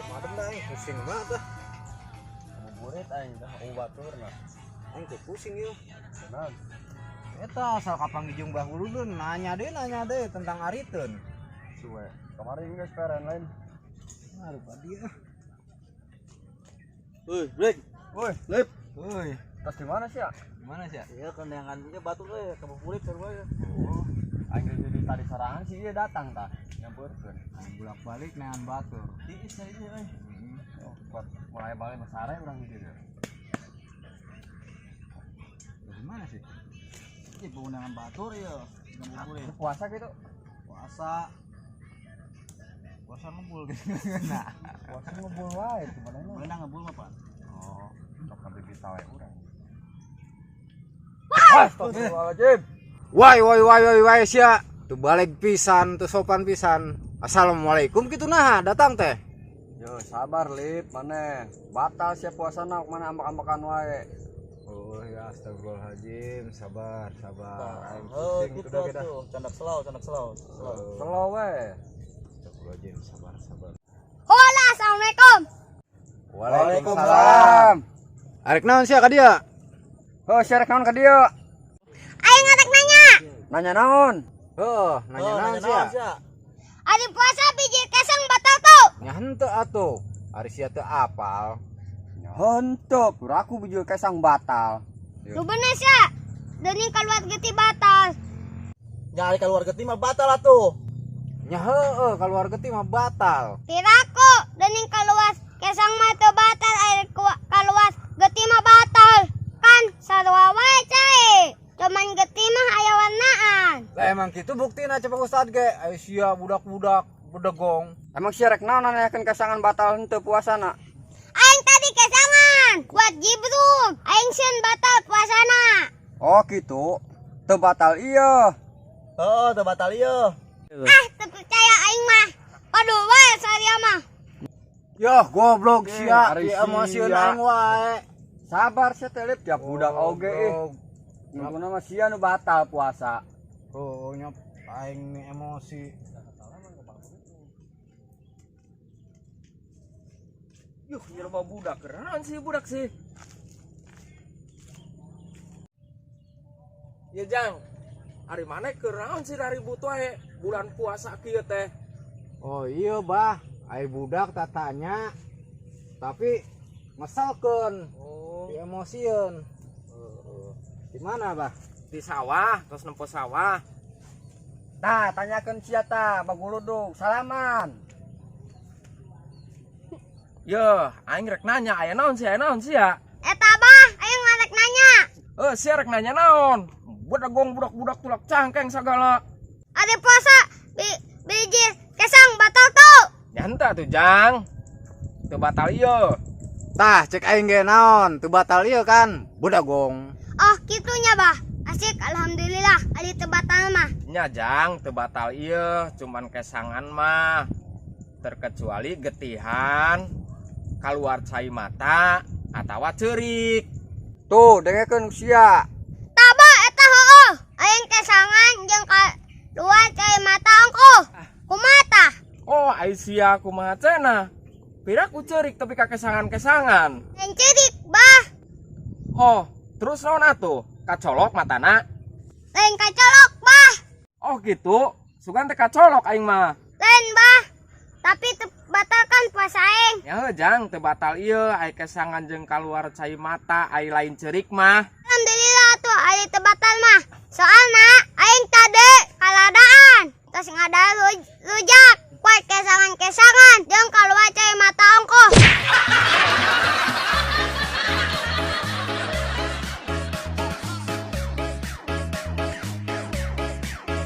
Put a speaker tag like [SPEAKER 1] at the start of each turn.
[SPEAKER 1] Adem-adem dah aing pusing banget dah.
[SPEAKER 2] Ngabuburit aing dah baturna.
[SPEAKER 1] Aing teh pusing yeuh.
[SPEAKER 2] Naon?
[SPEAKER 1] Eta asal kapanggih jeung Bah Guludun nanya deh tentang ariteun.
[SPEAKER 2] Suwe. Kemarin geus peren lain.
[SPEAKER 1] Aduh dia.
[SPEAKER 3] Woi, Blek.
[SPEAKER 2] Woi,
[SPEAKER 3] Lip.
[SPEAKER 1] Woi,
[SPEAKER 2] tas di mana sih ya?
[SPEAKER 1] gimana sih ya?
[SPEAKER 3] Iya, kendangan punya batu we, ngabuburit sarua ya.
[SPEAKER 2] Oh, aing geus jadi tadi sorangan sih ieu datang tah. Nyamperkeun.
[SPEAKER 1] Aing bolak-balik neangan batur.
[SPEAKER 3] Tiis nya ieu euy.
[SPEAKER 2] Oh, kuat mulai balik masare urang di dieu.
[SPEAKER 1] Gimana sih?
[SPEAKER 3] Ieu undangan batur ya, ngabuburit.
[SPEAKER 2] Puasa gitu.
[SPEAKER 1] Puasa. Puasa ngebul gitu. Nah.
[SPEAKER 2] Puasa ngebul wae cuman ini.
[SPEAKER 3] Beunang ngebul mah, Pak.
[SPEAKER 2] Oh, sok kabeh wae urang. Astagfirullahaladzim.
[SPEAKER 1] Wai wai wai wai wai sia. Tuh balik pisan, tuh sopan pisan. Assalamualaikum gitu nah datang teh.
[SPEAKER 2] Yo, sabar Lip, maneh. Batal sia puasana mana ambak-ambakan wae.
[SPEAKER 1] Oh ya astagfirullahaladzim, sabar, sabar. Aing
[SPEAKER 3] Oh,
[SPEAKER 1] pusing
[SPEAKER 3] gitu
[SPEAKER 1] tuh dah kita.
[SPEAKER 3] tuh, candak selau, candak selau. Selau.
[SPEAKER 2] Slow we.
[SPEAKER 1] Astagfirullahaladzim, sabar, sabar.
[SPEAKER 4] Hola, assalamualaikum.
[SPEAKER 1] Waalaikumsalam. Arek naon sia ka dia?
[SPEAKER 2] Heuh, sia rek naon ka dieu?
[SPEAKER 4] Aing arek nanya.
[SPEAKER 2] Nanya naon?
[SPEAKER 1] Heuh, nanya
[SPEAKER 3] Oh,
[SPEAKER 1] naon
[SPEAKER 3] nanya
[SPEAKER 1] sia?
[SPEAKER 3] naon sia?
[SPEAKER 4] Ari puasa bijil kesang batal tuh.
[SPEAKER 1] Nya henteu atuh. Ari sia teu apal.
[SPEAKER 2] Henteu, puraku bijil kesang batal.
[SPEAKER 4] Lu bener sia. Dening keluar getih batal.
[SPEAKER 3] Nya ari kaluar getih mah batal atuh.
[SPEAKER 1] Nya heueuh kaluar getih mah batal.
[SPEAKER 4] Piraku dening keluar kesang mah teu batal ari keluar getih mah batal. Kan sarua wae cai. Cuman getih mah aya warnaan.
[SPEAKER 1] Lah emang kitu buktina ceuk Ustad ge. Ayo sia budak-budak bedegong.
[SPEAKER 2] Emang sia rek naon nanyakeun kesangan batal henteu puasana?
[SPEAKER 4] Aing tadi kesangan kuat jibruk. Aing sieun batal puasana.
[SPEAKER 2] Oh gitu. Teu batal iya.
[SPEAKER 3] Heeh, teu batal ieu.
[SPEAKER 4] Ah, teu percaya aing mah. Aduh wae saria mah.
[SPEAKER 1] Yoh, goblok sia,
[SPEAKER 2] Ari
[SPEAKER 1] di emosieun
[SPEAKER 2] sia.
[SPEAKER 1] aing wae.
[SPEAKER 2] Sabar sia teh Lip, tiap budak oge ih. Nunggu mah sia nu batal puasa.
[SPEAKER 1] Oh, nyop aing nih emosi.
[SPEAKER 5] Yuh, nyeroba budak keren sih budak sih. Ya Jang, ari mana keraon sih dari wae bulan puasa kieu teh.
[SPEAKER 1] Oh iya bah, ai budak tatanya tapi ngeselkeun,
[SPEAKER 5] Oh,
[SPEAKER 1] di emosieun. Gimana bah?
[SPEAKER 5] di sawah, terus nempo sawah.
[SPEAKER 2] Tah, tanyakeun sia tah, baguludug, salaman.
[SPEAKER 5] Yo, aing rek nanya, aya naon sih, aya naon sih ya?
[SPEAKER 4] Eta bah, aing ngarek nanya.
[SPEAKER 5] Eh, sia rek nanya naon? Bedegong budak-budak tulak cangkeng segala.
[SPEAKER 4] Ari puasa bijil kesang batal tuh.
[SPEAKER 5] Nyanta tuh, Jang. Teu batal ieu.
[SPEAKER 1] Tah, cek aing ge naon, teu batal ieu kan, budagong.
[SPEAKER 4] Oh, kitunya bah. Asik, alhamdulillah. Ari teu batal mah.
[SPEAKER 5] Nya Jang, teu batal ieu, cuman kesangan mah. Terkecuali getihan, keluar cai mata, atawa ceurik.
[SPEAKER 2] Tuh, dengekeun sia.
[SPEAKER 4] Taba eta heueuh. Aing kesangan jeung kaluar cai mata ongkoh. Kumaha tah?
[SPEAKER 5] Oh, ai sia kumaha cenah? Piraku ceurik tapi ka kesangan-kesangan.
[SPEAKER 4] Lain ceurik bah.
[SPEAKER 5] Oh, terus naon atuh? Kacolok matana?
[SPEAKER 4] Lain kacolok bah.
[SPEAKER 5] Oh gitu, sugan teh kacolok aing mah.
[SPEAKER 4] Lain bah. Tapi teu batalkan puasa aing.
[SPEAKER 5] Ya heuh, Jang, teu batal ieu ai kesangan jeung kaluar cai mata ai lain ceurik mah.
[SPEAKER 4] Alhamdulillah tuh ari teu batal mah. Soalna aing tadi kaladaan. Terus ngada rujak. Kuat kesangan-kesangan jeung kaluar cai mata.